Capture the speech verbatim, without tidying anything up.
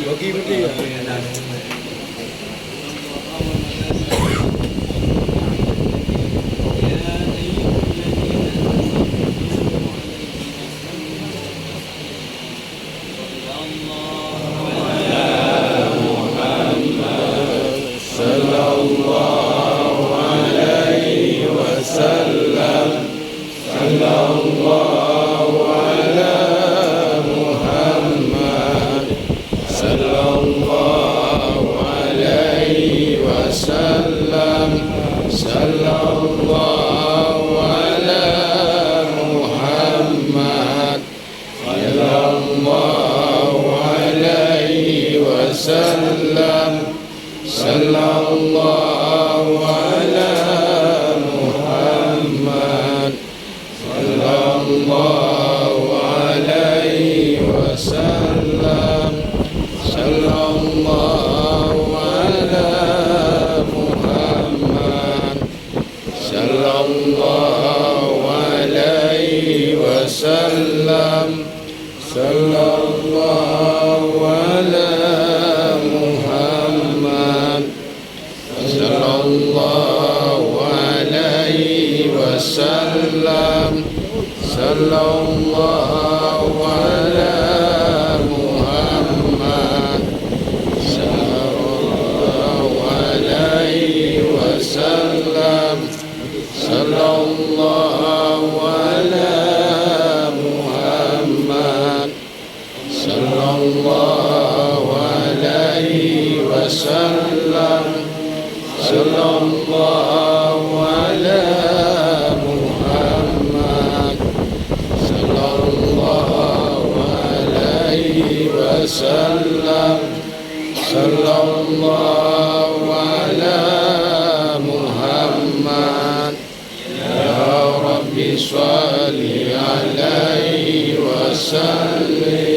Bagi putih. Sallallahu alaihi wasallam. Sallallahu ala Muhammad. Sallallahu alaihi wasallam. Sallallahu ala Muhammad. Sallallahu alaihi wasallam. Sallallahu ala Muhammad. Sallallahu alaihi wasallam. Sallallahu ala Muhammad. Sallallahu alaihi wasallam. Sallallahu ala Muhammad. Sallallahu alaihi wasallam. Sallallahu ala Muhammad. Sallallahu alaihi wasallam. Sallallahu ala Muhammad. Sallallahu alaihi wasallam. Sallallahu ala Muhammad. Sallallahu alaihi wasallam. Sallallahu ala Muhammad. Ya Rabbi, shalli alaihi wa sallim.